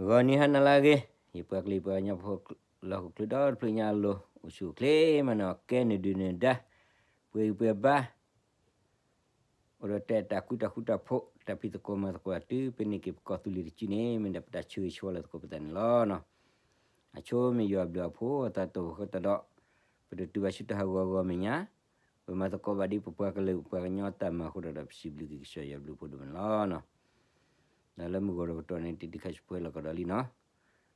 ဂီၤနံၤဟါနၤလၢအဂ့ၤ, ယပှၤကလုာ်ပှၤကညီဖိ လၢဟီၣ်ခိၣ်ချၢဒီတဖျၢၣ်ညါအလိၤ အိၣ်ဆူၣ်အိၣ်ချ့မးနီၤ, ကဲနဒုၣ်နဒါ, ပှဲၤဂံၢ်ပှဲၤဘါ အိၣ်ဒီးတၢ်အဲၣ်တၢ်ကွံတၢ်ဃူတၢ်ဖိး တၢ်ဖံးသကိးမၤသကိး တုၤပန့ၢ်က့ၤပကီၢ်သူလ့ၤတစုန့ၣ် မ့ၢ်ဒၣ်ပတၢ်ဆၢဂ့ၤဆၢဝါလၢသကိးပသးန့ၣ်လီၤ. အဆိမ့ၢ်ယွၤဘျုးအဖိအသးတအိၣ်ဃီတၢ်ဒီး ပတတုၤဘၣ်ဆူတၢ်ဟးဂီၤအဂီၢ်မဲာ်ညါ, ပမၤသကိးဘၣ်ဒ်ပပှၤကလုာ်ပပှၤကညီတၢ်မၤအဃိဒီး ပစံးဘျုးက့ၤကစၢ်ယွၤဘျုးဖှိၣ်ဒိၣ်မးန့ၣ်လီၤ. ဒီးလၢမုၢ်ဂီၤတကတီၢ်န့ၣ် တဒံးခါဆူပှဲၤလီၤကဒီးလံနီၤ,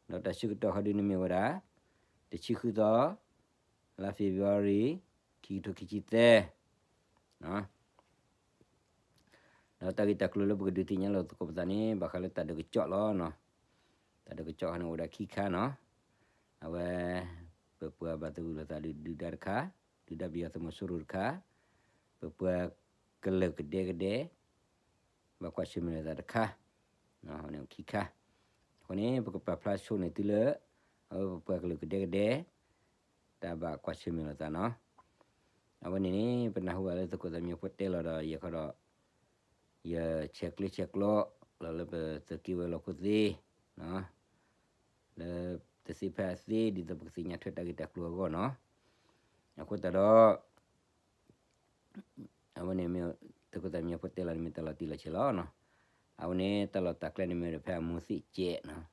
ဒီးတၢ်ဆၢကတီၢ်ခီဒုန့ၣ်မ့ၢ်ဝဲဒၣ် တဆံဃုသီ လါ February ခံကထိခံဆံသၢ ဒီးတၢ်ဂ့ၢ်တၢ်ကျိၤလၢပကဒုးသ့ၣ်ညါလိာ်သကိးပသးန့ၣ် ဘၣ်ဃးလၢတၢ်ဒုးကစီၣ်လီၤ. တၢ်ဒုးကစီၣ်ခါန့ၣ်အိၣ်ဝဲဒၣ်ခံခါနီၤ, အဝဲ ပပှၤဘၣ်သဂၢၢ်လိာ်သးဒုၣ်ဒါတခါ, ဒုၣ်ဒါပယီၤသုးမီၤစိရိၤတခါ, ပပှၤကလုာ်ကဒဲကဒဲ ဘၣ်ကွၢ်ဆၢၣ်မဲာ်လိာ်သးတခါ, ခံခါ, အဃိန့ၣ် ပကပာ်ဖျါဆိန့ၣ်တုၤလၢ အဝဲပပှၤကလုာ်ကဒဲကဒဲ တၢ်ဘၣ်ကွၢ်ဆၢၣ်မဲာ်လိာ်သးနီၤ. အဝဲန့ၣ်န့ၣ် ပနၢ်ဟူဘၣ်လၢသုးခိၣ်သးမံဖိတဲလီၤဒီး ယဲခီဒီး ယဆဲးကျၢဆဲးကျိးလီၤလၢပသုးက့ဝဲၤလီၢ်ခိၣ်သ့ၣ် လၢတသ့ဖဲအသ့ ဒ်သိးပကသ့ၣ်ညါထွဲတၢ်ဂ့ၢ်တၢ်ကျိၤအဂီၢ်နီၤ. အဃိသတးဒီး အဝဲန့ၣ်မ့ၢ် သုးခိၣ်သးမံဖိတဲလီၤန့ၣ်မ့ၢ်တၢ်လီၤတံၢ်လီၤဆဲးလီၤနီၤ. အဝဲန့ၣ်တၢ်လီၢ်တၢ်ကျဲန့ၣ်မ့ၢ်ဒီးဖဲအမူၤသ့ၣ်ကဲးနီၤ,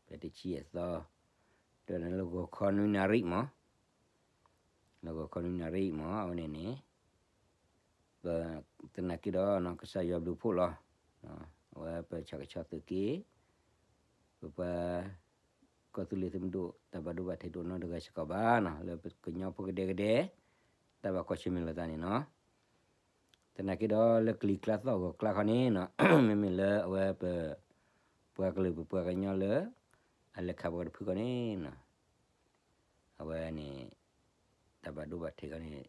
ဖဲတဆံယဲၢ်သီ တဲန့ၣ်လၢဂီၤခီနွံနၣ်ရံၣ်မး, လၢဂီၤခီနွံနၣ်ရံၣ်မး အဝဲန့ၣ်န့ၣ် ပသနာ်က့ဒီး ကစၢ်ယွၤဘျုးဖှိၣ်လီၤ. အဝဲပဆၣ်ကဆီသုးက့ ပပှၤ ကီၢ်သူလ့ၤသုးမုၢ်ဒိၣ် တၢ်ဘၣ်ဒိဘၣ်ထံးတအိၣ်နီတဂၤစ့ၢ်ကီးဘၣ်နီၤ, လၢပကညီဖိကဒဲကဒဲ တၢ်ဘၣ်ကွၢ်ဆၢၣ်မဲာ်လိာ်သးန့ၣ်နီၤ. သနာ်က့ဒီးလၢကလံၤကျါသီၣ်ဂီၤကျါခီန့ၣ်နီၤ, မ့မ့ၢ်လၢအဝဲပ ပှၤကလုာ်ပပှၤကညီလၢ အလဲၤခးပှၤတဖုခီန့ၣ်နီၤ, အဝဲန့ၣ် တၢ်ဘၣ်ဒိဘၣ်ထံးခီန့ၣ်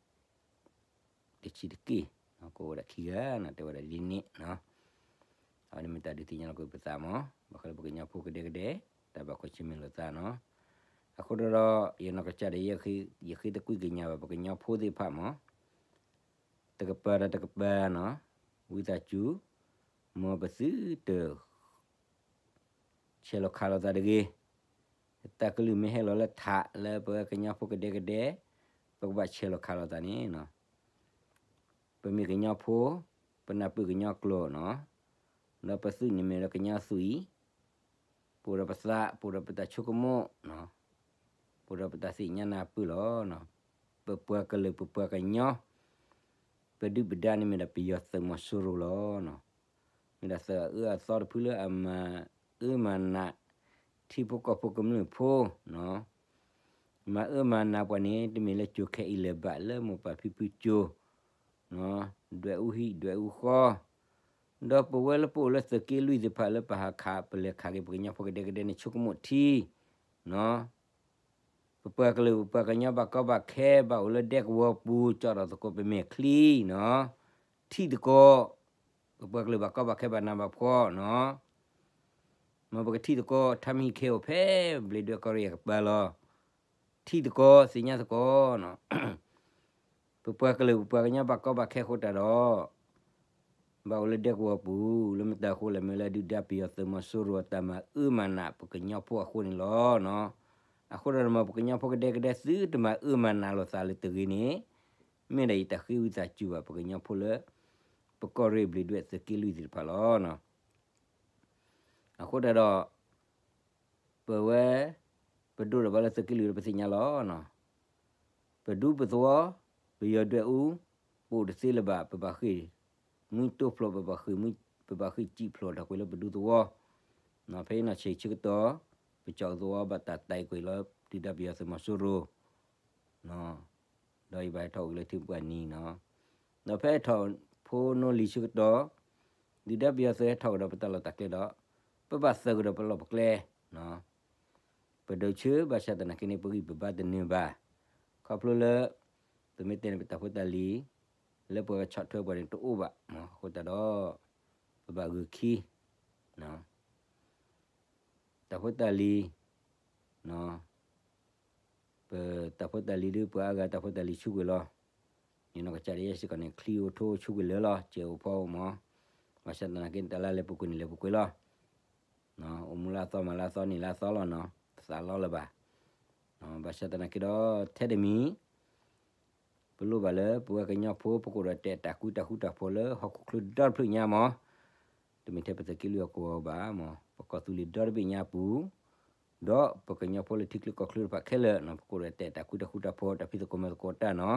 တဆံးတက့ၢ်, ကအိၣ်ဝဲဒၣ်ခံဂၤနီၤ, တဲဝဲဒၣ်ဒ်န့ၣ်နီၤ. အဝဲန့ၣ်မ့ၢ်တၢ်ဒုးသ့ၣ်ညါလီၤကွံာ်ပသးမး, ဘၣ်ဃးလၢပကညီဖိကဒဲကဒဲ တၢ်ဘၣ်ကွၢ်ဆၢၣ်မဲာ်လိာ်သးနီၤ. အဃိဒီး ယနီၢ်ကစၢ်ဒီး ယဃ့သကွံၢ်ကညးဘၣ်ပကညီဖိသ့ၣ်တဖၣ်မး, တကပၤဒီးတကပၤနီၤ, ဝံသးစူၤ မ်ပသုတ ဆဲးလီၤခးလိာ်သးတဂ့ၤ. တၢ်ကလုၢ်မ့ၢ်ဟဲလီၤလၢထးလၢပဝဲကညီဖိကဒဲကဒဲ, ပကဘၣ်ဆဲးလီၤခးလိာ်သးန့ၣ်နီၤ. ပမ့ၢ်ကညီဖိ, ပနၢ်ပၢၢ်ကညီကျိာ်နီၤ, ဒီးပသုးန့ၣ်မ့ၢ်ဒီးကညီသွံၣ်, ပအိၣ်ဒီးပသး, ပအိၣ်ဒီးပတၢ်ဆိကမိၣ်, ပအိၣ်ဒီးပတၢ်သ့ၣ်ညါနၢ်ပၢၢ်လီၤ. ပပှၤကလုာ်ပပှၤကညီ ပဒုၣ်ပဒါန့ၣ်မ့ၢ်ဒၣ်ပယီၤသုးမီၤစိရိၤလီၤ. မ့ၢ်ဒၣ်သုးအအၢအသီတဖုလၢအမၤအၢမၤနး ထံဖိကီၢ်ဖိကမျၢၢ်ဖိ, မၤအၢမၤနးပှၤန့ၣ် တမ့ၢ်လၢကၠိခဲအံၤလၢၤဘၣ် လၢမိၢ်ပၢ်ဖံဖုကၠိ, ဒွဲၣ်အူဟံၣ်ဒွဲၣ်အူဃီ, ဒီးပဝဲလၢပအိၣ်လၢသုးက့လွံၢ်သ့ၣ်တဖၣ်လၢပဟးခး ပလဲၤခးက့ၤပကညီဖိကဒဲကဒဲန့ၣ် ဆိကမိၣ်ထံ ပပှၤကလုာ်ပပှၤကညီဘၣ်ကီဘၣ်ခဲ ဘၣ်အိၣ်လၢဒဲကဝီၤပူၤ ကၠီၣ်ထီၣ်သကိးပမဲာ်ချံနီၤ, ထံၣ်သကိး, ပပှၤကလုာ်ဘၣ်ကီဘၣ်ခဲဘၣ်နးဘၣ်ဖှီၣ်နီၤ, မ်ပကထံၣ်သကိး ထါမံၤဟံၣ်ခဲအိၣ်ဖဲ ဘျံးဒွဲၣ်ကီၢ်ရ့ၣ်အကပၤလီၤ. ထံၣ်သကိး သ့ၣ်ညါသကိးနီၤ ပပှၤကလုာ်ပပှၤကညီဘၣ်ကီဘၣ်ခဲအဃိတၢ်ဒီး ဘၣ်အိၣ်လၢဒဲကဝီၤပူၤ လၢမတၤအဃိလဲၣ် မ့ၢ်လၢဒုၣ်ဒါပယီၤသုးမီၤစိရိၤအတၢ်မၤအၢမၤနးပကညီဖိအဃိန့ၣ်လီၤ. အဃိဒီးမ်ပကညီဖိကဒဲကဒဲ သုတမၤအၢမၤနးလိာ်သးလၢတဂ့ၤန့ၣ် မ့ၢ်ဒၣ်ယတၢ်ဃ့ဝံသးစူၤဘၣ်ပကညီဖိလၢ ပကီၢ်ရ့ၣ်ဘျံးဒွဲၣ်သုးက့လွံၢ်သ့ၣ်တဖၣ်လီၤ. အဃိတၢ်ဒီး ပဝဲ ပဒိၣ်ဒီးဘၣ်လၢသုးက့လွံၢ်ဒီးပသ့ၣ်ညါလီၤ. ပဒူပသဝီ ပယီၤဒွဲၣ်အူ ပအိၣ်တသ့လၢၤဘၣ် ပဘၣ်ဃ့ၢ်မှံတိဖျိး ပဘၣ်ဃ့ၢ်စံၣ်ဖျိးထီၣ်ကွံာ်လၢပဒူသဝီ, ဖဲအံၤနီၢ်ဆံးဆၢကတီၢ် ပကၠီၣ်သဝီဘၣ်တၢ်တဲာ်ကွံာ်လၢ ဒုၣ်ဒါပယီၤသုးမီၤစိရိၤ ဒီးယဘၣ်ဟဲထီၣ်ကွံာ်လၢထံပှၤနံၤနီၤ, ဒီးဖဲထီၣ်ဖိနီၢ်လံၤဆၢကတီၢ် ဒုၣ်ဒါပယီၤသုးဟဲထီၣ်ကဒီးပတၢ်လီၢ်တၢ်ကျဲဒီး ပဘၣ်သၢကဒီးပလီၢ်ပကျဲ, ပဒုးဆၢဘၣ်ဆၣ်သနာ်က့န့ၣ် ပဂံၢ်ပဘါတနၢၤဘၣ်, ခီဖျိလၢ ပမ့ၢ်တဲန့ၣ် ပတၢ်ဖိတၢ်လံၤ လၢပှၤကဆီၣ်ထွဲပှၤန့ၣ်တအိၣ်ဘၣ်, အဃိသတးဒီး ပဘၣ်ဂုာ်ခံ တၢ်ဖိတၢ်လံၤ ပတၢ်ဖိတၢ်လံၤဒ် ပှၤအါဂၤတၢ်ဖိတၢ်လံၤဆူကွံာ်လီၤ. ယနီၢ်ကစၢ်ဒၣ်ယဲစ့ၢ်ကီးန့ၣ် ချံအိၣ်ထိဆူကွံာ်လၢာ်လီၤ, စဲးအိၣ်ဖီအိၣ်မး, ဘၣ်ဆၣ်သနာ်က့န့ၣ် တၢ်လၢလဲၤပူၤကွံာ်န့ၣ် လဲၤပူၤကွံာ်လီၤ. အိၣ်မူလၢအသီမၤလၢအသီန့ၣ်လၢအသီလီၤနီၤ, တသးလီလၢၤဘၣ်. ဘၣ်ဆၣ်သနာ်က့ဒီး ထဲတမံၤ ပလိၣ်ဘၣ်လၢပဝဲကညီဖိ ပကအိၣ်ဒီးတဲာ်တၢ်ကူတၢ်ဃူတၢ်ဖိးလၢဟီၣ်ခိၣ်ချၢဒီတဖျၢၣ်ညါမး, တမ့ၢ်ထဲပသုးက့လွံၢ်ဟီၣ်ကဝီၤဘၣ်မး, ပကီၢ်သူလ့ၤဒီတဘ့ၣ်ညါပူၤ, ဒီးပကညီဖိလၢထံချၢကီၢ်ချၢတဖၣ်ခဲလၢာ်နီၤ, ပကအိၣ်ဒီးတဲာ်တၢ်ကူတၢ်ဃူတၢ်ဖိး တၢ်ဖံးသကိးမၤသကိးတၢ်နီ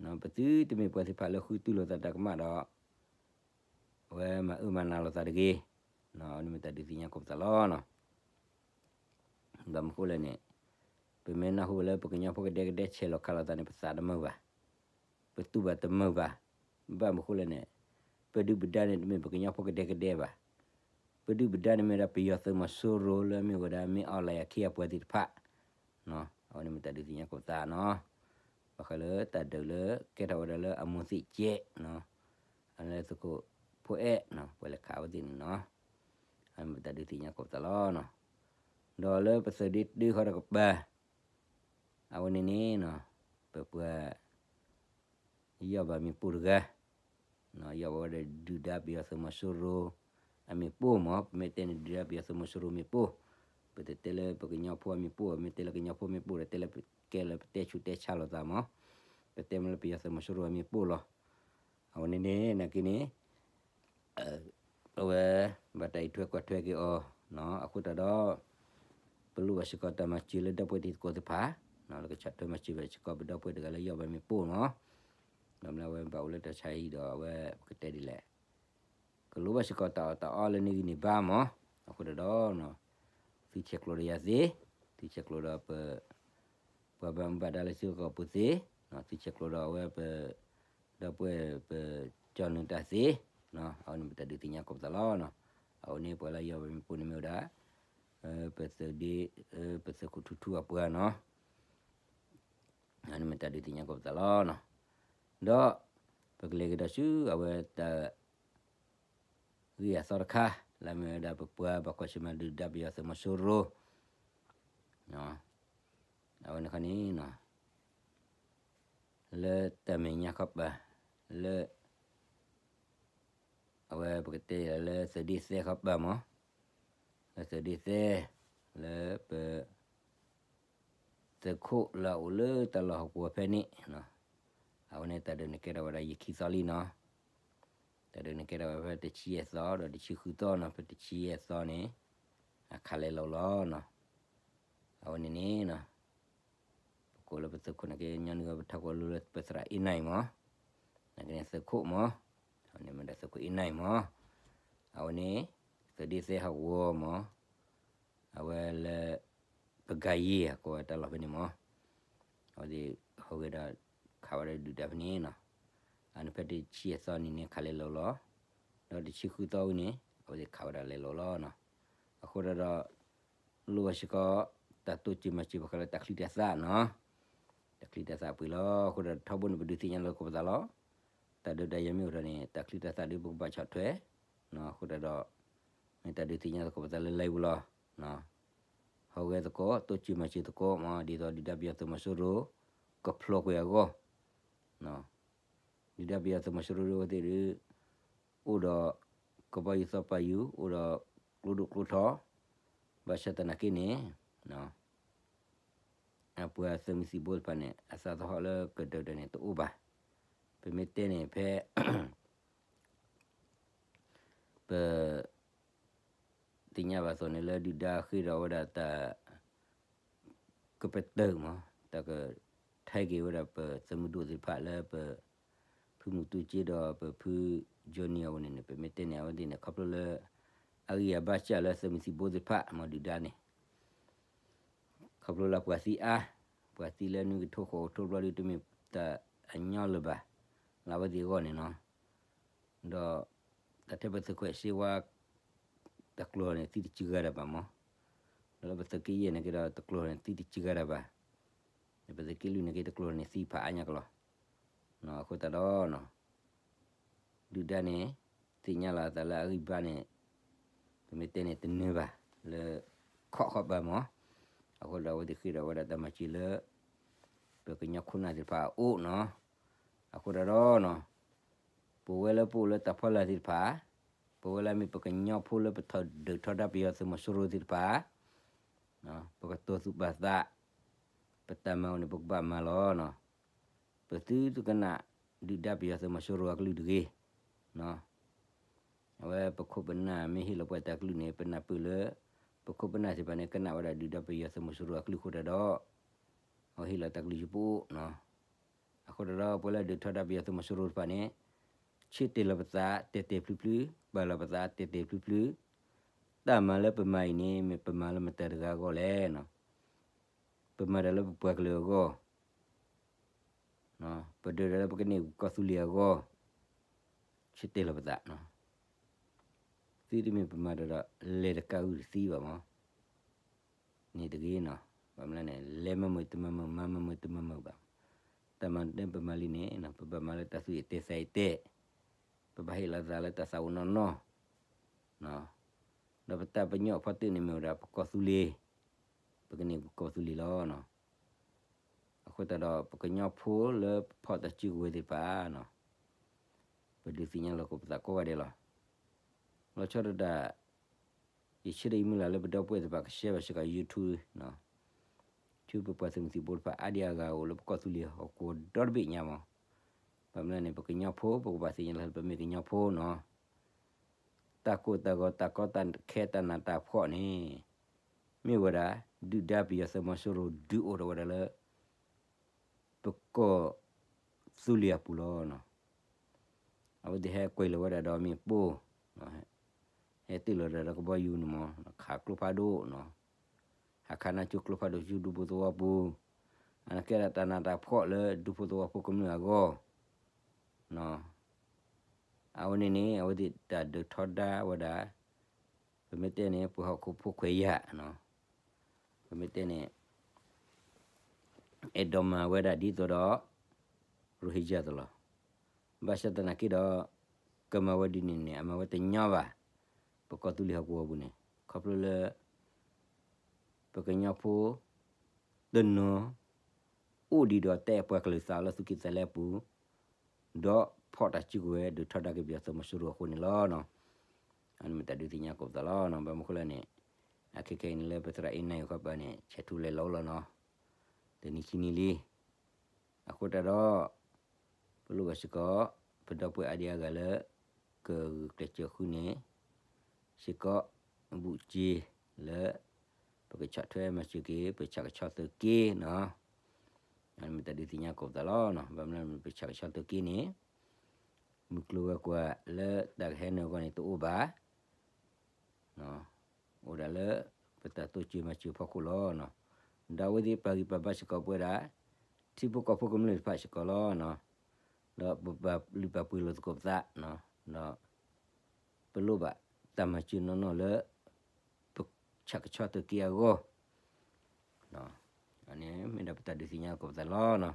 ၤ, ပသုတမ့ၢ်ပှၤသ့ၣ်တဖၣ်လၢဃုတူၢ်လိာ်သးတၢ်ကမၣ်ဒီး အဝဲမၤအၢမၤနးလိာ်သးတဂ့ၤ, အဝဲန့ၣ်မ့ၢ်တၢ်ဒုးသ့ၣ်ညါကိးပသးလီၤနီၤ. ဘၣ်မနုၤဃိလဲၣ်န့ၣ်, ပမ့ၢ်နၢ်ဟူလၢပကညီဖိကဒဲကဒဲဆဲးလီၤခးလိာ်သးန့ၣ် ပသးတမုာ်ဘၣ်, ပတူၢ်ဘၣ်တမုာ်ဘၣ်. ဘၣ်မနုၤဃိလဲၣ်န့ၣ်, ပဒုၣ်ပဒါန့ၣ်တမ့ၢ်ပကညီဖိကဒဲကဒဲဘၣ်. ပဒုၣ်ပဒါန့ၣ်မ့ၢ်ဝဲဒၣ်ပယီၤသုးမီၤစိရိၤလၢအမ့ၢ်ဝဲဒၣ် မင်းအောင်လှိုင် အခ့အပှၤသ့ၣ်တဖၣ်, အဝဲန့ၣ်မ့ၢ်တၢ်ဒုးသ့ၣ်ညါကိးပသးနီၤ. ဘၣ်ဃးလၢတၢ်ဒုးလၢကဲထီၣ်ဝဲဒၣ်လၢအမိၢ်သ့ၣ်ကဲးနီၤ, အလၢသုးခိၣ်ဖိအဲၣ်နီၤ ပှၤလဲၤခးအဝဲသ့ၣ်န့ၣ်နီၤ, အဝဲန့ၣ်မ့ၢ်တၢ်ဒုးသ့ၣ်ညါကိးပသးလီၤနီၤ. ဒီးလၢပသုးဒ့တၢဃီတကပၤ အဝဲန့ၣ်န့ၣ်နီၤ, ပပှၤ ယီၢ်ဘၣ်မ့ၣ်ပိၢ်တဂၤ, ယီၢ်ဘၣ်ဝဲဒီးဒုၣ်ဒါပယီၤသုးမီၤစိရိၤအမ့ၣ်ပိၢ်မး, ပမ့ၢ်တဲန့ၣ်ဒုၣ်ဒါပယီၤသုးမီၤစိရိၤမ့ၣ်ပိၢ်, ပတတဲလၢပကညီဖိအမ့ၣ်ပိၢ်, မ့ၢ်တဲလၢကညီဖိမ့ၣ်ပိၢ်ဒီး တဲလၢပကဲလၢပတဲဆူးတဲဆါလိာ်သးမး, ပတဲမ့ၢ်လၢပယီၤသုးမီၤစိရိၤအမ့ၣ်ပိၢ်လီၤ. အဝဲန့ၣ်န့ၣ် နာ်က့န့ၣ် အဝဲ ဘၣ်တၢ်အံးထွဲကွၢ်ထွဲက့ၤအီၤ, အဃိသတးဒီး ပလိၣ်ဘၣ်စ့ၢ်ကီးတၢ်မၤစၢၤလၢဒီပုၢ်ဝဲၢ်တံၤသကိးသ့ၣ်တဖၣ်, လၢကဆီၣ်ထွဲမၤစၢၤဘၣ်စ့ၢ်ကီးပဒီပုၢ်ဝဲၢ်တဂၤလၢယီၢ်ဘၣ်မ့ၣ်ပိၢ်မး, ဒီးမ့ၢ်လၢအဝဲဘၣ်အိၣ်လၢတၢ်ဆါဟံၣ်ဒီးအဝဲပကတဲဒ်လဲၣ်, ကလိၣ်ဘၣ်စ့ၢ်ကီးတၢ်အီၣ်တၢ်အီလၢန့ၢ်ဂံၢ်န့ၢ်ဘါမး, အဃိသတးဒီး သုဆဲးကျိးဒီးယၤသ့, သုဆဲးကျိးဒီးပ ပှၤဘၣ်မူဘၣ်ဒါလၢထံဂုၤကီၢ်ပူၤသ့, သုဆဲးကျိးဒီးအဝဲပ ဒီပုၢ်ဝဲၢ်ပကၠီနုာ်တၢ်သ့, အဝဲန့ၣ်မ့ၢ်တၢ်ဒုးသ့ၣ်ညါကိးပသးလီၤ. အဝဲန့ၣ်ပှၤလၢယီၢ်ဘၣ်မ့ၣ်ပိၢ်န့ၣ်မ့ၢ်ဝဲဒၣ် ပသုးဒ့ ပသုးခိၣ်ထူထူအပှၤနီၤ, အဝဲန့ၣ်မ့ၢ်တၢ်ဒုးသ့ၣ်ညါကိးပသးလီၤ. ဒီး ပကလဲၤကဒီးဆူအဝဲတၢ် ဂ့ၢ်အသီတခါ လၢအမ့ၢ်ဝဲဒၣ်ပပှၤဘၣ်ကွၢ်ဆၢၣ်မဲာ်ဒုၣ်ဒါပယီၤသုးမီၤစိရိၤ အဝဲန့ၣ်ခီန့ၣ် လၢတၢ်မဲာ်ညါခီပၤ လၢ အဝဲပကတဲလၢသုးဒ့သဲခီပၤမး, လၢသုးဒ့သဲ လၢပ သုးခိၣ်လၢအအိၣ်လၢတၢ်လီၢ်ဟီၣ်ကဝီၤဖဲန့ၣ်, အဝဲန့ၣ်တၢ်ဒုးန့ၣ်ကဲထီၣ်ဝဲဒၣ်ယခံသီလံနီၤ, တၢ်ဒုးန့ၣ်ကဲထီၣ်ဝဲဖဲတဆံယဲၢ်သီဒီးတဆံဃုသီနီၤ, ဖဲတဆံယဲၢ်သီန့ၣ် အခးလဲၤလိာ်လီၤနီၤ, အဝဲန့ၣ်န့ၣ် ပကိးလၢပသုးခိၣ်န့ၣ်က့ ညီနုၢ်ဝဲပထးခိၣ်လိလၢပသရၣ်အ့နၢၣ်မး, နာ်က့န့ၣ်သုးခိၣ်မး, အဝဲန့ၣ်မ့ၢ်ဒၣ်သုးခိၣ်အ့နၢၣ်မး, အဝဲန့ၣ် သုးဒ့သဲဟီၣ်ကဝီၤမး, အဝဲလၢ ပကယ့ၤအကိးဝဲတၢ်လီၢ်ဖဲန့ၣ်မး, အဝဲသ့ၣ်ဟူးဂဲၤဒီး ခးဝဲဒၣ်ဒုၣ်ဒါဖဲန့ၣ်နီၤ, အန့ၣ်ဖဲတဆံယဲၢ်သီနံၤန့ၣ် ခးလဲၤလိာ်လီၤ, ဒီးတဆံဃုသီဝံၤန့ၣ် အဝဲသ့ၣ်ခးဝဲဒၣ်လဲၤလိာ်လီၤနီၤ, အဃိဒီး လိၣ်ဘၣ်စ့ၢ်ကီး တၢ်တိစၢၤမၤစၢၤဘၣ်ဃးလၢတၢ်ချံတၢ်သၣ်နီၤ, တၢ်ချံတၢ်သၣ်ပှ့ၤလီၤ, အဃိဒီးထီဘိန့ၣ် ပဒုးသ့ၣ်ညါလၢကိးပသးလီၤ, တၢ်ဒုးတၢ်ယၤမ့ၢ်အိၣ်ထီၣ်န့ၣ် တၢ်ချံတၢ်သၣ်ဒုးပကဘၣ်ဆီၣ်ထွဲ, အဃိဒီး မ့ၢ်တၢ်ဒုးသ့ၣ်ညါသကိးပသးလၢလံပူၤလီၤ, ဟူးဂဲၤသကိး တိစၢၤမၤစၢၤသကိးမး ဒ်သိးဒုၣ်ဒါပယီၤသုးမီၤစိရိၤ ကဖျိးကွံာ်အဂီၢ် ဒုၣ်ဒါပယီၤသုးမီၤစိရိၤဒ်ဝဲသ့ၣ်ဒုး အိၣ်ဒီး ကဘီယူၤသီပာ်ယူၤ အိၣ်ဒီးကျိဒိၣ်ကျိထီ, ဘၣ်ဆၣ်သနာ်က့န့ၣ် အပှၤသုးမုၢ်သံၣ်ဘိတဖၣ်န့ၣ် အသးသဟီၣ်လၢကဒၢးဒၢးန့ၣ်တအိၣ်ဘၣ်, ပမ့ၢ်တဲန့ၣ်ဖဲ ပ သ့ၣ်ညါဘၣ်အသိးန့ၣ်လၢဒုၣ်ဒါဃ့ထီၣ်ဝဲဒၣ်တၢ် ကပတုာ်မး တၢ်ကထဲက့ၤဝဲဒၣ်ပသုးမုၢ်ဒိၣ်သ့ၣ်တဖၣ်လၢပ ဖုမူတူစ့ဒီးပဖုကၠိနံၤအဝဲန့ၣ်န့ၣ် ပမ့ၢ်တဲန့ၣ် အဝဲသ့ၣ်န့ၣ် ခီဖျိလၢ အဂံၢ်အဘါစၢ်လၢသုးမုၢ်သံၣ်ဘိသ့ၣ်တဖၣ်မးဒုၣ်ဒါန့ၣ် ခီဖျိလၢပှၤသံအါ, ပှၤသံလၢနွံကထိဃိးကထိဘျီဒုး တမ့ၢ်တၢ်အညီလၢၤဘၣ် လၢအဝဲသ့ၣ်အဂီၢ်န့ၣ်နီၤ, ဒီး တၢ်ထဲပသုးခွဲးစ့ဝါ တကျိၤန့ၣ်သံတစုဂၤဒၣ်ဘၣ်မး, ဒီးလၢပသုးက့ယဲၢ်န့ၣ်က့ဒီးတကျိၤန့ၣ်သံတစုဂၤဒၣ်ဘၣ်, ဒီးပသုးက့လွံၢ်န့ၣ်က့တကျိၤန့ၣ်သံဖးအါညါကလီၤ, အဃိသတးဒီး ဒုၣ်ဒါန့ၣ် သ့ၣ်ညါလီၤအသးလၢအဂံၢ်ဘါန့ၣ် ပမ့ၢ်တဲန့ၣ်တနၢၤဘၣ် လၢ ခီၣ်ခီၣ်ဘၣ်မး, အဃိဒီးအဝဲသ့ၣ်ဃ့ထီၣ်ဝဲဒၣ်တၢ်မၤစၢၤလၢ ပကညီခိၣ်နၢ်သ့ၣ်တဖၣ်အအိၣ်နီၤ, အဃိသတးဒီး ပဝဲလၢပအိၣ်လၢတၢ်ဖီလာ်သ့ၣ်တဖၣ် ပဝဲလၢမ့ၢ်ပကညီဖိလၢပထီၣ်ဒုးထီဒါပယီၤသုးမီၤစိရိၤသ့ၣ်တဖၣ် ပကတိၤသူၣ်ပာ်သး, ပတၢ်မၤအိၣ်န့ၣ် ပကဘၣ်မၤလီၤ. ပသုတကနၣ်ဒုၣ်ဒါပယီၤသုးမီၤစိရိၤအကလုၢ်တဂ့ၤ. အဝဲပခိၣ်ပနၢ်မ့ၢ်ဟ့ၣ်လီၤပှၤတၢ်ကလုၢ်န့ၣ် ပနၢ်ပၢၢ်လၢ ပခိၣ်ပနၢ်သ့ၣ်တဖၣ်န့ၣ် ကနၣ်ဝဲဒၣ်ဒုၣ်ဒါပယီၤသုးမီၤစိရိၤအကလုၢ်အဃိတၢ်ဒီး အဝဲဟ့ၣ်လီၤတၢ်ကလုၢ်ဆူပအိၣ်. အဃိတၢ်ဒီး ပှၤလၢဒုးထီဒါပယီၤသုးမီၤစိရိၤတဖၣ်န့ၣ် ဆ့တ့ၢ်လီၤပသး တဲာ်တဲာ်ဖျုးဖျုး, ပာ်လီၤပသး တဲာ်တဲာ်ဖျုးဖျုး, တၢ်မၤလၢပမၤအံၤန့ၣ် မ့ၢ်ပမၤလၢမတၤတဂၤအဂီၢ်လဲၣ်. ပမၤတၢ်လၢပပှၤကလုာ်အဂီၢ်, ပဒုးတၢ်လၢပကန့ၢ်ကီၢ်သူလ့ၤအဂီၢ်, ဆ့တ့ၢ်လီၤပသး. သုတမ့ၢ်ပမၤတၢ်ဒီး လဲၤတကးအုၣ်တသံဘၣ်မး န့ၣ်တဂ့ၤနီၤ. ဘၣ်မနုၤလဲၣ်န့ၣ် လဲၤမၤမုာ်တမၤမုာ် မၤမၤမုာ်တမၤမုာ်ဘၣ်. တၢ်မၤန့ၣ်ပမၤလံန့ၣ် ပဘၣ်မၤလၢတၢ်သူၣ်အံၣ်တဲသးအံၣ်တဲ, ပဘၣ်ဟ့ၣ်လီၤသးလၢတၢ်သးအိၣ်နီၢ်နီၢ်, ဒီးပတၢ်ပညိၣ်အဖီတၢၢ်န့ၣ်မ့ၢ်ဝဲဒၣ်ပကီၢ်သူလ့ၤ, ပကန့ၢ်ပကီၢ်သူလ့ၤလီၤ. အဃိသတးဒီး ပကညီဖိလၢပဖီၣ်တၢ်စုကဝဲၤသ့ၣ်တဖၣ် ပဒုးသ့ၣ်ညါလီၤက့ၤပသးကိးဂၤဒဲးလီၤ. လီၤဆီဒၣ်တၢ် ယဆၢဒီးယမုၢ်လၢ်လၢပဒီပုၢ်ဝဲၢ်သ့ၣ်တဖၣ်က share ဘၣ်စ့ၢ်ကီး YouTube, ဆူပပှၤသုးမုၢ်သံၣ်ဘိတဖၣ်အါဒံအါဂၤအိၣ်လၢပကီၢ်သူလ့ၤဟီၣ်ကဝီၤဒီတဘ့ၣ်ညါမး. ဘၣ်မနုၤလဲၣ်န့ၣ် ပကညီဖိ ပကဘၣ်သ့ၣ်ညါလၢပမ့ၢ်ကညီဖိနီၤ. တၢ်ကိၢ်တၢ်ဂီၤ တၢ်ကီတၢ်ခဲ တၢ်နးတၢ်ဖှီၣ်န့ၣ် မ့ၢ်ဝဲဒၣ် ဒုၣ်ဒါပယီၤသုးမီၤစိရိၤဒုးအိၣ်ထီၣ်ဝဲဒၣ်လၢ ပကီၢ်သူလ့ၤအပူၤလီၤ. အဝဲသ့ၣ်ဟဲကွံာ်လီၤဝဲဒၣ်ဒီးမ့ၣ်ပိၢ်, ဟဲတ့ၢ်လီၤဝဲဒၣ်ဒီးကဘီယူၤန့ၣ်မး ခးကျိဖးဒိၣ်နီၤ, ဟးခးနါစိၤကျိဖးဒိၣ်ဆူဒူဖိသဝီပူၤ, အန့ၣ်ကဲဒၣ်တၢ်နးတၢ်ဖှီၣ်လၢဒူဖိသဝီဖိကမျၢၢ်အဂီၢ် အဝဲန့ၣ်န့ၣ် အဝဲသ့ၣ်တၢ်ဒုးထီဒါဝဲဒၣ်, ပမ့ၢ်တဲန့ၣ် ပှၤဟီၣ်ခိၣ်ဖိခွဲးယာ်, ပမ့ၢ်တဲန့ၣ် အဲၣ်ဒိးမၤဝဲဒၣ်ဒ်သိးဒီး ရိဟ့ယၢၣ်သလီၤ. ဘၣ်ဆၣ်သနာ်က့ဒီး ကမၤဝဲဒ်န့ၣ်န့ၣ် အမၤဝဲတညီဘၣ်, ပကီၢ်သူလ့ၤဟီၣ်ကဝီၤပူၤန့ၣ် ခီဖျိလၢ ပကညီဖိ တနီၤ အိၣ်ဒံးဒီးတဲပှၤကလုာ်သးလၢသူၣ်ကံၢ်သးလဲအပူၤ, ဒီးဖီၣ်တၢ်စုကဝဲၤဒုးထီဒါက့ၤပယီၤသုးမီၤစိရိၤအဃိန့ၣ်လီၤ. အန့ၣ်မ့ၢ်တၢ်ဒုးသ့ၣ်ညါကိးပသးလီၤ. ဘၣ်မနုၤဃိလဲၣ်န့ၣ် အခဲခဲအံၤန့ၣ်လၢပသရၣ်အ့နၢ်အံၤခီပၤန့ၣ် ဆဲးထူလဲၤလီၤလီၤနီၤ, တနံၤခံနံၤလံ. အဃိတၢ်ဒီး ပလိၣ်ဘၣ်စ့ၢ်ကီး ပဒီပုၢ်ဝဲၢ်အါဒံအါဂၤလၢ ကဂုာ်ကျဲးစၢးဃုန့ၣ် စ့ၢ်ကီး ဘူးက့ၤလၢ ပကဆီၣ်ထွဲမၤစၢၤက့ၤ ပဆၣ်ကဆီသုးက့နီၤ. အန့ၣ်မ့ၢ်တၢ်ဒုးသ့ၣ်ညါကိးပသးလီၤ. ဘၣ်မနုၤပဆၣ်ကဆီသုးက့န့ၣ် မုၢ်ကျိၤဝဲၤကွာ်လၢတၢ်ကဟဲနုာ်အဂီၢ်န့ၣ် တအိၣ်ဘၣ် အိၣ်ဒၣ်လၢ ပတၢ်တိစၢၤမၤစၢၤဖီခိၣ်လီၤ. ဒီးအဝဲသ့ၣ်ပာ်ဂံၢ်ပာ်ဘါစ့ၢ်ကီးပဝဲဒၣ် ထံဖိကီၢ်ဖိကမျၢၢ်တဖၣ်စ့ၢ်ကီးလီၤ. ဒီးပပာ်လုၢ်ပာ်ပှ့ၤလိာ်သကိးပသး ဒီး ပလိၣ်ဘၣ်တၢ်မၤစၢၤနီၢ်နီၢ်လၢ ပဆၣ်ကဆီသုးက့အဂီၢ် အန့ၣ်မ့ၢ်ဒၣ်ပတၢ်ဒုးသ့ၣ်ညါကိးပသးလီၤ.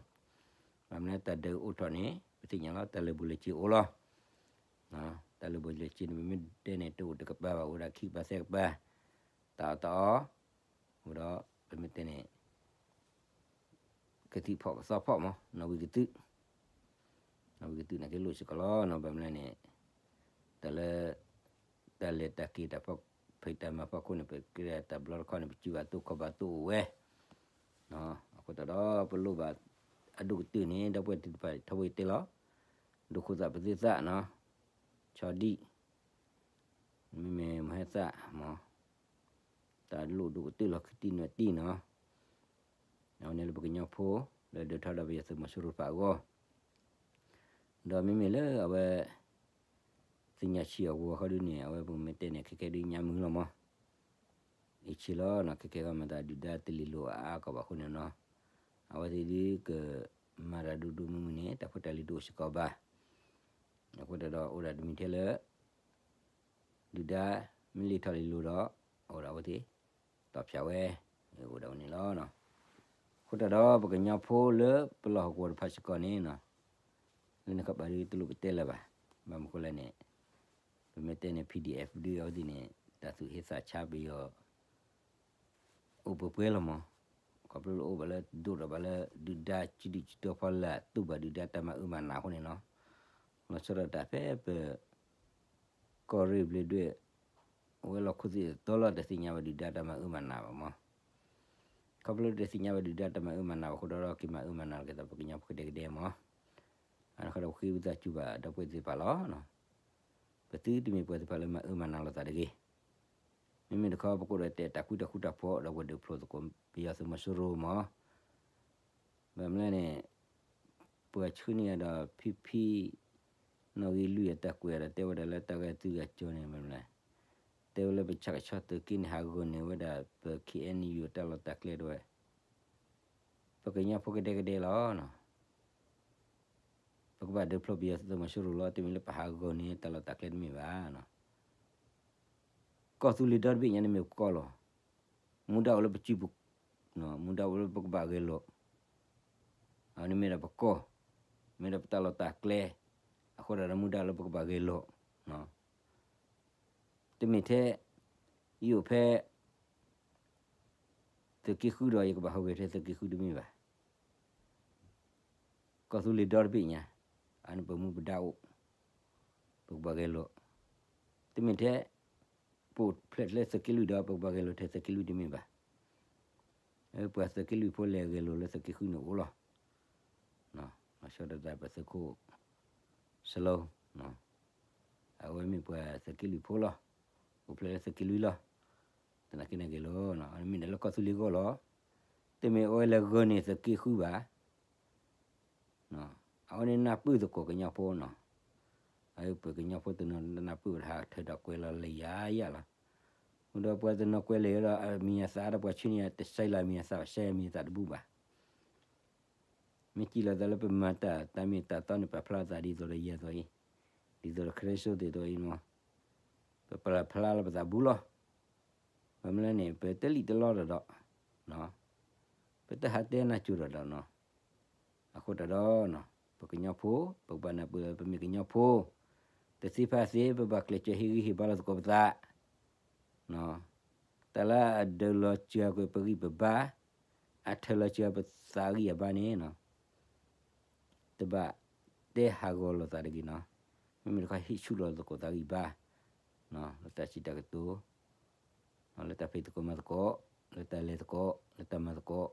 ဘၣ်မနုၤတၢ်ဒုးအိၣ်ထီၣ်န့ၣ် ပသ့ၣ်ညါလီၤ တၢ်လၢာ်ဘူၣ်လၢာ်စ့အိၣ်လီၤ. တၢ်လၢာ်ဘူၣ်လၢာ်စ့န့ၣ် ပမ့ၢ်တဲန့ၣ် တအိၣ်တကပၤဘၣ် အိၣ်ဒၣ်ခံကပၤသၢကပၤ တၢ်အီၣ်တၢ်အီ အိၣ်ဒီး ပမ့ၢ်တဲန့ၣ် ကသံၣ်ဖီၣ်ကသီဖီၣ်မး နီၣ်ဝံၤကသုၣ် နီၣ်ဝံၤကသုၣ်န့ၣ်က့လိၣ်စ့ၢ်ကီးလီၤ. ဘၣ်မနုၤလဲၣ်န့ၣ် တၢ်လၢ တၢ်လဲၤတၢ်က့ၤတၢ်ဖံးတၢ်မၤဖီခိၣ်န့ၣ် ပကဲတၢ်ဘျီတခီန့ၣ် ပစုဘၣ်တိၢ်ခီၣ်ဘၣ်တိၢ်အိၣ်ဝဲ အဃိသတးဒီး ပလိၣ်ဘၣ်အဒိၣ်ကတၢၢ်န့ၣ် ဒီပုၢ်ဝဲၢ်သ့ၣ်တဖၣ် ထီဘိယတဲလီၤ ဒိၣ်ခိၣ်သးပသ့သးနီၤ ဆီဒံၣ် မ့မ့ၢ်မဟဲသၣ်မး တၢ်လိၣ်ဒိၣ်ကတၢၢ်လီၤ ခံတံၢ်နွံတံၢ်နီၤ အဝဲန့ၣ်လၢပကညီဖိ လၢဒုးထီဒါပယီၤသုးမီၤစိရိၤတဖၣ်အဂီၢ် ဒီးမ့မ့ၢ်လၢအဝဲ သ့ၣ်ညါဆံးအဂီၤခီဒုန့ၣ် အဝဲပမ့ၢ်တဲန့ၣ် ခဲခဲဒုညါမုာ်လီၤမး အံၤဆံးလီၤနီၤ ခဲခဲဂီၢ်မၤသးဒုၣ်ဒါတလ့ၤလိာ်အါအါကီးဘၣ်အဃိန့ၣ်နီၤ အဝဲသ့ၣ်ဒုကမၤတၢ်ဒိၣ်ဒိၣ်မုၢ်မုၢ်န့ၣ် တၢ်ဖိတၢ်လံၤတအိၣ်စ့ၢ်ကီးဘၣ် အဃိသတးဒီးအိၣ်ဒၣ်တမံၤထဲလၢ ဒုၣ်ဒါမ့ၢ်လ့ၤထီၣ်လံၤလိာ်ဒီး အိၣ်ဒၣ်အဝဲသ့ၣ် တီၣ်ဖျါဝဲ အိၣ်ဒၣ်ဝဲန့ၣ်လီၤ. အဃိသတးဒီးပကညီဖိလၢပလီၢ်ဟီၣ်ကဝီၤတဖၣ်စ့ၢ်ကီးန့ၣ်နီၤ လၢနကဘၣ်ဒုတလိၣ်ပတဲလၢၤဘၣ် ဘၣ်မနုၤဃိလဲၣ်န့ၣ် ပမ့ၢ်တဲန့ၣ် PDF ဒုအဝဲသ့ၣ်န့ၣ် တၢ်သူၣ်ဟ့သးဆါပယီၤ အိၣ်ပှဲၤပှဲၤလီၤမး ခီဖျိလၢအိၣ်ဘၣ်လၢဒိၣ်ထီၣ်ဘၣ်လၢဒုၣ်ဒါစုဒုၣ်စုတီၤဖီလာ် တူၢ်ဘၣ်ဒုၣ်ဒါတၢ်မၤအၢမၤနးအဃိန့ၣ်နီၤ လီၤဆီဒၣ်တၢ်ဖဲပ ကီၢ် ကီၢ်ရ့ၣ်ဘျ့းဒွဲၣ် ဝဲလီၢ်ခိၣ်သ့ၣ်တတီၤလီၤ တသ့ၣ်ညါဘၣ်ဒုၣ်ဒါတၢ်မၤအၢမၤနးဘၣ်မး. ခီဖျိတသ့ၣ်ညါဘၣ်ဒုၣ်ဒါတၢ်မၤအၢမၤနးဘၣ်အဃိဒီး က့ၤမၤအၢမၤနးလိာ်က့ၤသးပှၤကညီဖိကဒဲကဒဲမး. အဃိဒီးပဃ့ဝံသးစူၤဘၣ် ဒီပုၢ်ဝဲၢ်သ့ၣ်တဖၣ်လီၤ. ပသုတမ့ၢ်ပှၤသ့ၣ်တဖၣ်လၢမၤအၢမၤနးလိာ်သးတဂ့ၤ. မ့မ့ၢ်တခီ ပကအိၣ်ဒီးတဲတၢ်ဃူတၢ်ဖိးဒီးပှၤဒုးဖျိးသကိး ပယီၤသုးမီၤစိရိၤမး. ဘၣ်မနုၤလဲၣ်န့ၣ် ပှၤဆှၢန့ၢ်ယၤဒီးဖံဖံ နီၣ်ဂံၢ်လွံၢ်အတၢ်ကွဲးဒီး တဲဝဲဒၣ်လၢတၢ်ဂဲၤသုးဂဲၤကၠီန့ၣ် မ့ၢ်မနုၤလဲၣ်, တဲဝဲလၢပဆၣ်ကဆီသုးက့န့ၣ် ဟးဂီၤန့ၢ်ဝဲဒၣ်ပ ခ့ၣ်အဲၣ်ယူၣ် တၢ်လီၢ်တၢ်ကျဲတဝဲ, ပကညီဖိကဒဲကဒဲလီၤ. ပကဘၣ်ဒုးဖျိးပယီၤသုးမီၤစိရိၤလီၤ. တမ့ၢ်လၢပဟးဂီၤန့ၢ်တၢ်လီၢ်တၢ်ကျဲတမ့ၢ်ဘၣ်. ကီၢ်သူလ့ၤဒီတဘ့ၣ်ညါန့ၣ်မ့ၢ်ပကီၢ်လီၤ. မူဒါအိၣ်လၢပစုပူၤ, မူဒါအိၣ်လၢပကဘၣ်ဂဲၤလိာ်, အန့ၣ်မ့ၢ်ဒၣ်ပကီၢ်, မ့ၢ်ဒၣ်ပတၢ်လီၢ်တၢ်ကျဲ, အဃိဒီးမူဒါလၢပကဘၣ်ဂဲၤလိာ်. တမ့ၢ်ထဲ ယအိၣ်ဖဲ သုးက့ဃုဒီး ယကဘၣ်ဟးဂီၤထဲသုးက့ဃုတမ့ၢ်ဘၣ်. ကီၢ်သူလ့ၤဒီတဘ့ၣ်ညါ, အန့ၣ်ပမူပဒါအိၣ်, ပကဘၣ်ဂဲၤလိာ်. တမ့ၢ်ထဲ ပအိၣ်ဖျဲၣ်ထဲသုးက့လွံၢ်ဒီး ပကဘၣ်ဂဲၤလိာ်ထဲသုးက့လွံၢ်တမ့ၢ်ဘၣ်. ပှၤသုးက့လွံၢ်ဖိလဲၤဂဲၤလိာ်လၢသုးက့ဃုန့ၣ်အိၣ်လီၤ. လီၤဆီဒၣ်တၢ်ပသုးခိၣ် စလိ, အဝဲမ့ၢ်ပှၤသုးက့လွံၢ်ဖိလီၤ. အိၣ်ဖျဲၣ်လၢသုးက့လွံၢ်လီၤ. သနာ်က့န့ၣ်ဂဲၤလိာ်, မ့ၢ်ဒၣ်လၢကီၢ်သူလ့ၤဂီၢ်လီၤ. တမ့ၢ်အဝဲလဲၤဂီၤန့ၢ်သုးက့ဃုဘၣ်. အဝဲန့ၣ်နၢ်ပၢၢ်သကိးကညီဖိနီၤ. ပကညီဖိတနီၤနၢ်ပၢၢ်ဝဲဒၣ်ဟးထၢဒီးကွဲးလီၤလၢယၤယၤလီၤ. မ့ၢ်ဒီးပှၤတနီၤကွဲးလၢာ်ဒီး မံၤအသးဒီးပှၤဆှၢန့ၢ်ယၤတစဲးလၢမံၤအသး ရှဲမံၤအသးတဘူၣ်ဘၣ်. မ့ၢ်စံးလီၤသးလၢပမၤတၢ်တၢ်မ့ၢ်တၢ်တီန့ၣ် ပာ်ဖျါသးဒ်သိးဒီးယဲၢ်သိးအံၤ, ဒ်သိးဒီးခရံာ်စိသ့ၣ်သိးအံၤနီၤ. ပပာ်ဖျါလၢပသးဘူၣ်လီၤ. ဘၣ်မနုၤလဲၣ်န့ၣ် ပတလံၣ်တလီဒီးဒီး ပတဟးတဲနၢ်ကၠိဒီးဒီးနီၤ. အဃိတၢ်ဒီး ပကညီဖိ ပကဘၣ်နၢ်ပၢၢ်လၢပမ့ၢ်ကညီဖိ, တသ့ဖးသ့ ပဘၣ်ကျဲးစၢးဟ့ၣ်ဂံၢ်ဟ့ၣ်ဘါလိာ်သကိးပသး. တၢ်လၢအဒုးလီၤစှၤကွံာ်ပဂံၢ်ပဘါ, အထၢလီၤစှၤပသးဂံၢ်အဘါန့ၣ် တဘၣ်တဲဟးဂီၤလိာ်သးတဂ့ၤနီၤ. မ့မ့ၢ်တခီဟ့ၣ်ဆူၣ်လီၤသကိးသးဂံၢ်ဘါ, လၢတၢ်စံးတၢ်ကတိၤ, လၢတၢ်ဖံးသကိးမၤသကိး, လၢတၢ်လဲၤသကိး, လၢတၢ်မၤသကိး,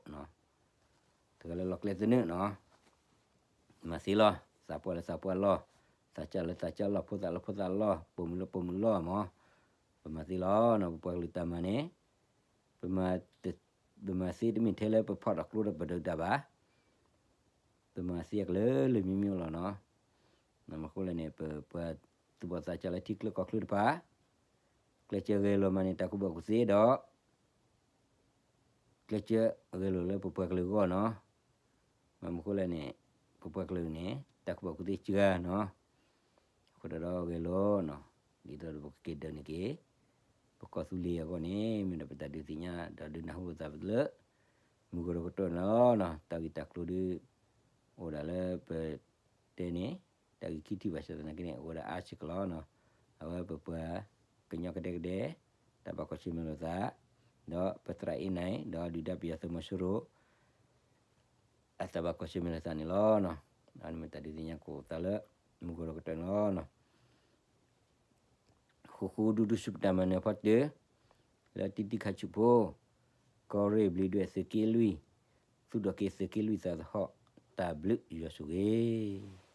တဂၤလၢလီၢ်ကျဲသနၢၣ်နီၤ. မၤသ့လီၤ, သးပှၢ်လၢသးပှၢ်လီၢ်, သးစၢ်လၢသးစၢ်လီၢ်, ဖိသၣ်လၢဖိသၣ်လီၢ်, ပိာ်မုၣ်လၢပိာ်မုၣ်လီၢ်မး. ပမၤသ့လီၤနီၤ, ပပှၤကလုာ်တၢ်မၤန့ၣ်, ပမၤ ပမၤသ့တမ့ၢ်ထဲလၢပဖီၣ်တၢ်ကျိဒီးပဒုးတၢ်ဘၣ်. ပမၤသ့အကလုာ်လၢမံၤမံၤလီၤနီၤ. မ့ၢ်အဃိလဲၣ်န့ၣ် ပပှၤသူၣ်ဘီၣ်သးစၢ်လၢထံချၢကီၢ်ချၢတဖၣ်, ကျဲးစၢးဂဲၤလိာ်မးန့ၣ် တၢ်ကူၣ်ဘၣ်ကူၣ်သ့ဒီး ကျဲးစၢးဂဲၤလိာ်လၢပပှၤကလုာ်အဂီၢ်နီၤ. မ့ၢ်အဃိလဲၣ်န့ၣ် ပပှၤကလုာ်န့ၣ် တၢ်ကူၣ်ဘၣ်ကူၣ်သ့စှၤနီၤ. အဃိတၢ်ဒီးဂဲၤလိာ်နီၤ, ဒ်သိးဒီးပကက့ၤဒၢးန့ၣ်က့ၤ ပကီၢ်သူလ့ၤအဂီၢ်န့ၣ် မ့ၢ်ဒီးပတၢ်ဒုးသ့ၣ်ညါဒီးဒုးနၢ်ဟူလိာ်သးလၢ မုၢ်ကီၢ်ဒီးကတီၢ်န့ၣ်လီၤ. တၢ်ဂ့ၢ်တၢ်ကျိၤဒုး အိၣ်ဒၣ်လၢပတဲန့ၣ် တၢ်ဂ့ၢ်ခံထံၣ်ဘၣ်ဆၣ်သနာ်က့န့ၣ် အိၣ်ဝဲဒၣ်အါစ့ၢ်ကီးလီၤနီၤ. အဝဲပပှၤကညီကဒဲကဒဲ တၢ်ဘၣ်ကွၢ်ဆၢၣ်မဲာ်လိာ်သး ဒီးပသရၣ်အ့ၣ်နၤ ဒီးဒုၣ်ဒါပယီၤသုးမီၤစိရိၤ အတၢ်ဘၣ်ကွၢ်ဆၢၣ်မဲာ်လိာ်သးန့ၣ်လီၤ. အန့ၣ်မ့ၢ်တၢ်ဒုးသ့ၣ်ညါကိးသးလၢ မုၢ်ကီၢ်ဒီးကတီၢ်န့ၣ်လီၤ. ဃိဃိဒူဒူဆူပတၢ်မၤနၢၤဖီတၢၢ် လၢတံတံခါဆူၣ်ဖိ ကီၢ်ရ့ၣ်ဘျံးဒွဲၣ်သုးက့လွံၢ် သူၣ်ဒီးက့ၤသုးက့လွံၢ်သးသဟီၣ် တၢ်ဘျုးယွၤဆိၣ်ဂ့ၤ